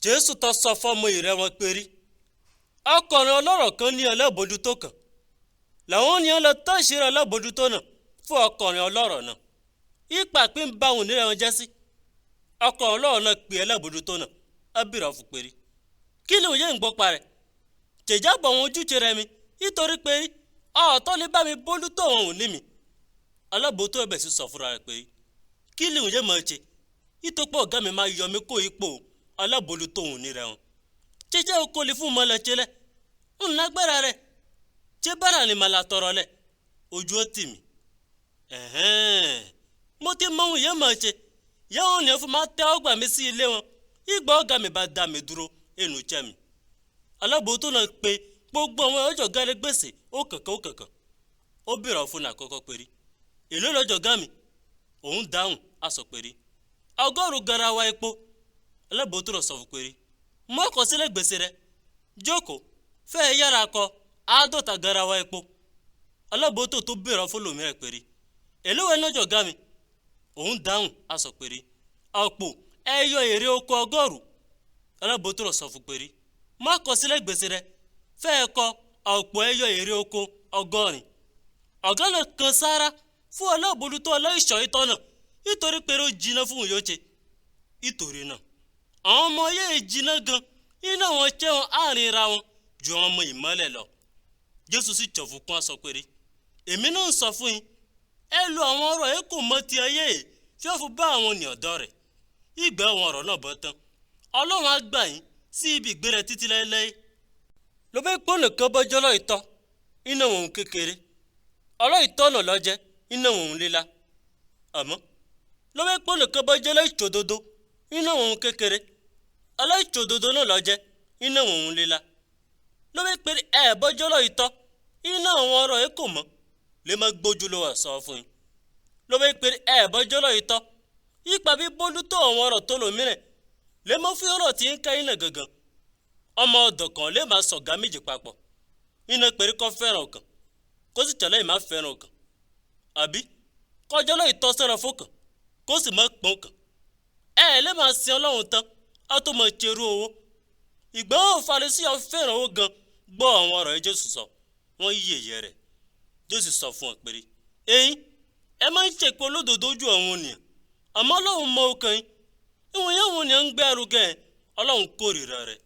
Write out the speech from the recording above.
Jésù tó sọ fọ́mọ ìrẹ́ wọn péré ọkùnrin ọlọ́rọ̀ kan ní alábòójútó kan làwọn ènìyàn lọ tán ìṣeré alábòójútó náà fún ọkùnrin ọlọ́rọ̀ náà. Ipa pín bá òun nílẹ̀ wọn jẹ́ sí. Ọkùnrin ọlọ́rọ̀ náà pè alábòójútó náà á bìrọ̀ fún péré kí ni òye ń gbọ́ parẹ́ tèjábọ̀ wọn ojúṣe rẹ mi nítorí pé ọ̀ọ́tọ́ lè bá mi bójútó òun ò ní mi. Alábòójútó ẹ̀bẹ̀ sì sọ fúnra rẹ̀ pé kí ni òye máa ṣe ìtòpọ̀ ọ̀gá mi máa yọ mí kó ipò alábòójútó òun ní rẹ̀ wọn. Jẹjẹ okòlì fún mọ́lẹ̀ ń lágbára rẹ̀ ṣé bára ni màlà tọrọ lẹ̀ ojú ó tì mí. Ẹ̀hẹ́n, mo ti mọ ohun yẹn máa ṣe yẹ́n ní fún máa tẹ́ ọgbà mi sí ilé wọn ìgbà ọ̀gá mi bá dá mi dúró ẹnu jẹ́ mi. Alábòójútó náà pé gbogbo àwọn ọjọ́ gálẹ́ gbèsè ó kànkàn ó kànkàn. Ó bèrè fún àkọ́kọ́ péré èló lọ́jọ́ gá mi? Òun dáhùn á sọ péré 100 garawa epo. Alábòójútó náà sọ fún péré mú àkọsílẹ̀ gbèsè rẹ jókòó fẹ́ẹ́ yára kọ 50 garawa epo. Alábòójútó tó bèrè fún lòmíràn péré èló wẹ lọ́jọ́ gá mi? Òun dáhùn á sọ péré ọ̀pọ̀ ẹyọ èrè oko 100. Alábòójútó náà sọ fún péré mú àkọsílẹ̀ gbèsè rẹ fẹ́ẹ́ kọ ọ̀pọ̀ ẹyọ èrè oko 80. Ọ̀gá náà kan sára fún alábòójútó aláìṣọ́ ìtọ́ náà nítorí pé ó jiná fún òun yóò ṣe. Nítorí náà àwọn ọmọ yéé jiná gan iná wọn jẹ́ wọn àárín ra wọn ju àwọn ọmọ ìmọ́lẹ̀ lọ. Jésù sì jọ̀ fún kún aṣọ péré èmi náà ń sọ fún yín ẹ lo àwọn ọ̀rọ̀ ẹ kò mọ ti ayé yìí tí ó fi bá àwọn ènìyàn dọ̀rẹ́. Ìgbà àwọn ọ̀rọ̀ náà bọ́ tán Ọlọ́run á gbà yín sí ibi ìgbé rẹ̀ títí láéláé. Ló bẹ́ gbóná kan bọ́jọ́ lọ́ìtọ́ iná òun kékeré ọlọ́ìtọ́ náà lọ́jẹ́ iná òun líla. Àmọ́ ló bẹ́ gbóná kan bọ́jọ́ lọ́ìtsòdodo iná òun kékeré ọlọ́ìtsòdodo náà lọ́jẹ́ iná òun líla. Ló bẹ́ pé ẹ bọ́jọ́ lọ́ìtọ́ iná àwọn ọ̀rọ̀ ẹ kò mọ́ lè má gbójú ló wà sọ fún yín. Ló bẹ́ pé ẹ bọ́jọ́ lọ́ìtọ́ ipa bí bólútó àwọn ọ̀rọ̀ tó lòmíràn lè mọ́ fún ọ̀rọ̀ tí ń ká iná gangan. Ọmọ ọ̀dọ̀ kan lè máa sọ̀gá méjì papọ̀ iná péré kọ́ fẹ́ràn ọ̀kan kó sì tẹ̀lé ìmá fẹ́ràn ọ̀kan àbí kọjọ́ lọ́ọ́ ìtọ́sọ́nà fún kan kó sì má pọ́n kan. Ẹ lè máa sin Ọlọ́run tán á tó máa ṣerú owó. Ìgbọ́n Farisí fẹ́ràn owó gan gbọ́ àwọn ọ̀rọ̀ yìí Jésù sọ wọ́n yí èyẹ rẹ̀. Jésù sọ fún ọ péré ẹ̀yin ẹ máa ń ṣèpé olódodo ojú àwọn ènìyàn àmọ́ Ọlọ́run mọ ọkàn yín ìwọ̀n yẹn wọn ni à ń gbé arugẹ Ọlọ́run kórìíra rẹ̀.